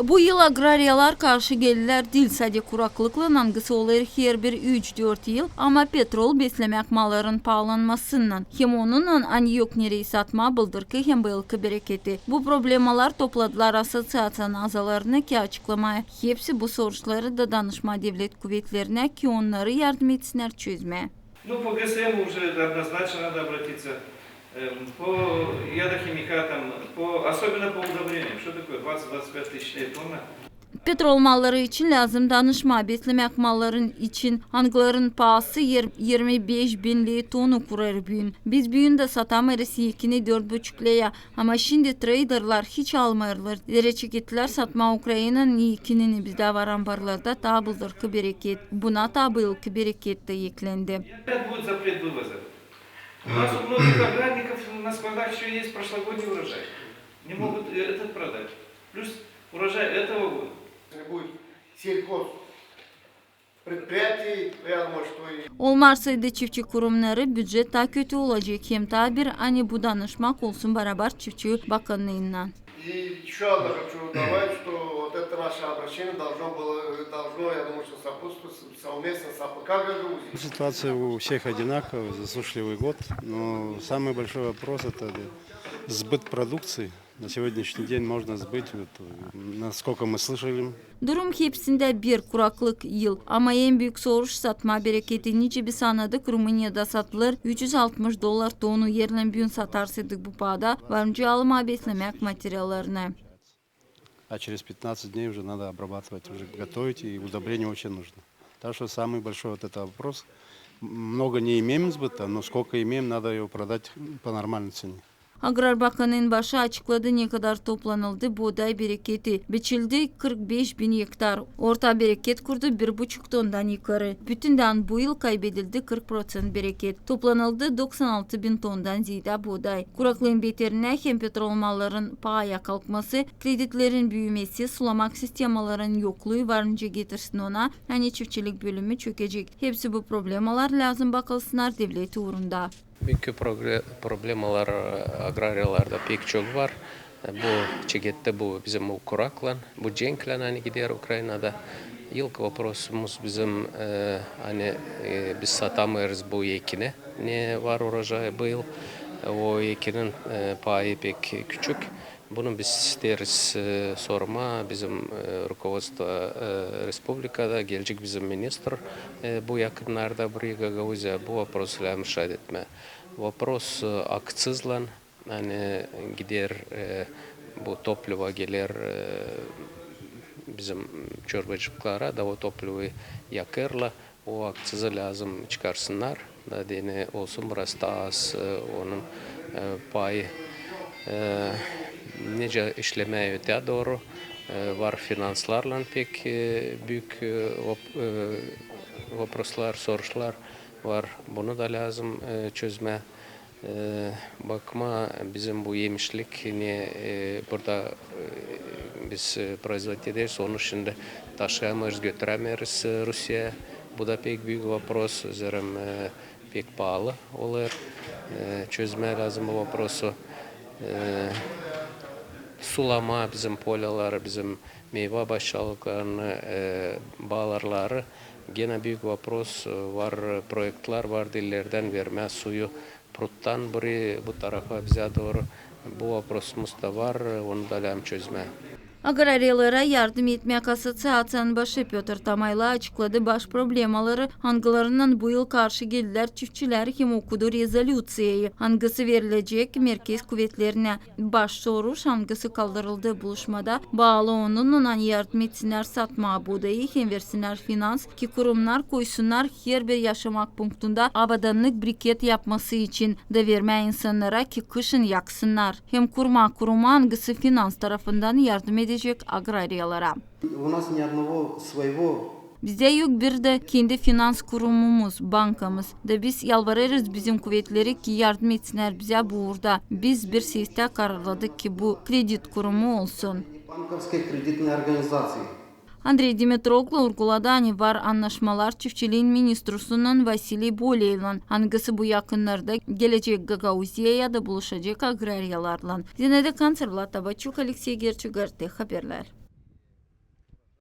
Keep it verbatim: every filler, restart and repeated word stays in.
Bu yıl agrariyalar karşı geldilär diil sade kuraklıklan, angısı olêr herbir üç-dört yıl, ama petrol beslemäk malların paalanmasınnan hem onunnan, ani yok nereyi satmaa bıldırkı hem bıyılkı bereketi. Bu problemalar topladılar asosiaţiyanın azalarını, ki açıklamaya hepsi bu soruşları da danışmaa devlet kuvetlerinä, ki onnarı yardım etsinnär çözmää. Ну, по ГСМ уже однозначно надо обратиться. Эм, по ядохимикатам, по, особенно по удобрениям. Что такое двадцать-двадцать пять тысяч лей тонна? Petrol malları için lääzım danışmaa, beslemäk malların için, angıların paası er-, irmi beş bin ley tonu kurêr büün. Biz büün dä satamêêrız ekini dört buçuk leyä, ama şindi treyderlär hiç almêêrlar. Zerä çeketlär satmaa Ukrainanın ekinini, bizdä var ambarlarda taa bıldırkı bereket. Buna taa bıyılkı bereket dä eklendi. Опять будет запрет вывоза. У нас у многих аграрников на складах ещё есть прошлогодний урожай. Не могут, э, этот продать. Плюс урожай этого года. Будет сельхоз предприятий, я думаю, что и Olmarsaydı çiftçi kurumnarı, bücet taa kötü olacek, hem taa bir, ani bu danışmak olsun barabar çiftçi bakannıınnan. И ещё одно хочу добавить, что вот это наше обращение должно было, должно, я думаю, что сопутствовать совместно с А П К Гагаузии. Ситуация у всех одинаковая, засушливый год, но самый большой вопрос — это сбыт продукции. На сегодняшний день можно сбыть, вот, насколько мы слышали. Durum hepsindä bir, kuraklık yıl, ama en büük soruş satma bereketi. Nicä biz annadık, Rumuniyada satılêr üç üz altmış dolar tonu, erlän büün satarsaydık bu paada var nicä almaa beslemäk materiallarını. А через пятнадцать дней уже надо обрабатывать, уже готовить, и удобрение очень нужно. Так что самый большой вот это вопрос. М, много не имеем сбыта, но сколько имеем, надо его продать по нормальной цене. Agrar bakanın başı açıkladı, ne kadar toplanıldı buğday bereketi. Biçildi kırk beş bin ektar. Orta bereket kurdu bir buçuk tondan yukarı. Bütündän bu yıl kaybedildi kırk proţent bereket. Toplanıldı doksan altı bin tondan zeedä buğday. Kuraklıın beterinä hem petrol malların paaya kalkması, kreditlerin büümesi, sulamak sistemaların yokluu var nicä getirsin ona, ani çiftçilik bölümü çökecek. Hepsi bu problemalar lääzım bakılsınnar devlet uurunda. Büük progre-, problemalar, e, agrariyalarda pek çok var. E, bu çekettä bu bizim bu kuraklan, bu cenklän, ani gider Ukrainada. İlk voprosumuz bizim, e, ani, e, biz satamêêrız bu ekini, ne var urojayı bu yıl. E, o ekinin, e, paayı pek küçük. Bunu biz isteeriz, e, sormaa bizim, e, rukovodstvo, e, respublikada, gelecek bizim ministr, e, bu yakınnarda burayı Gagauziya, bu voprosu lääzım reşat etmää. Vopros, e, akţizlan, ani gider, e, bu toplivo geler, e, bizim çorbacıklara da o toplivayı yakêrlar. O akţizi lääzım çıkarsınnar, da deyni olsun biraz taa az, e, onun, e, paayı. E, nicä işlemää öteyä dooru, e, var finanslarlan pek, e, büük, e, vop-, e, voproslar, soruşlar var. Bunu da lääzım, e, çözmää. E, bakmaa bizim bu emişlik, ne, e, burada, e, biz, e, производить ederiz, onu şindi taşıyamêêrız, götürämeeriz, e, Rusiyaya. Bu da pek büük vopros, zerä, e, pek paalı olêr. E, çözmää lääzım bu voprosu. E, sulamaa bizim polyaları, bizim meyva başçalıklarını, e, baaları. Genä büük vopros, e, var, proektlär var diillerdän vermää suyu pruttan buri, bu tarafa, bizä dooru. Bu voprosumuz da var, onu da lääzım çözmää. Agrariyalara yardım etmäk asosiaţiyanın başı Pötr Tamaylı açıkladı baş problemaları, angılarınnan bu yıl karşı geldilär çiftçilär, hem okudu rezolüţiyayı, angısı verilecek merkez kuvetlerinä. Baş soruş, angısı kaldırıldı buluşmada, baalı onunnan, ani yardım etsinnär satmaa buudayı hem versinnär finans, ki kurumnar koysunnar herbir yaşamak punktunda abadanlık briket yapması için da vermää insannara, ki kışın yaksınnar, hem kurmaa kurumu, angısı finans tarafından yardım edecek agrariyalara. У нас ни одного своего. Bizdä yok bir dä kendi finans kurumumuz, bankamız. Da biz yalvarêrız bizim kuvetleri, ki yardım etsinnär bizä bu uurda. Biz bir sestä kararladık, ki bu kredit kurumu olsun. Банковской кредитной организации. Andrey Dimitroglu urguladı, ani var annaşmalar çiftçiliin ministrusunnan Vasiliy Boleyevlan, angısı bu yakınnarda gelecek Gagauziyaya da buluşacek agrariyalarlan. Zinaida Kanţer, Vlad Tabaçuk, Aleksey Gerçigar, TRT Haberlär.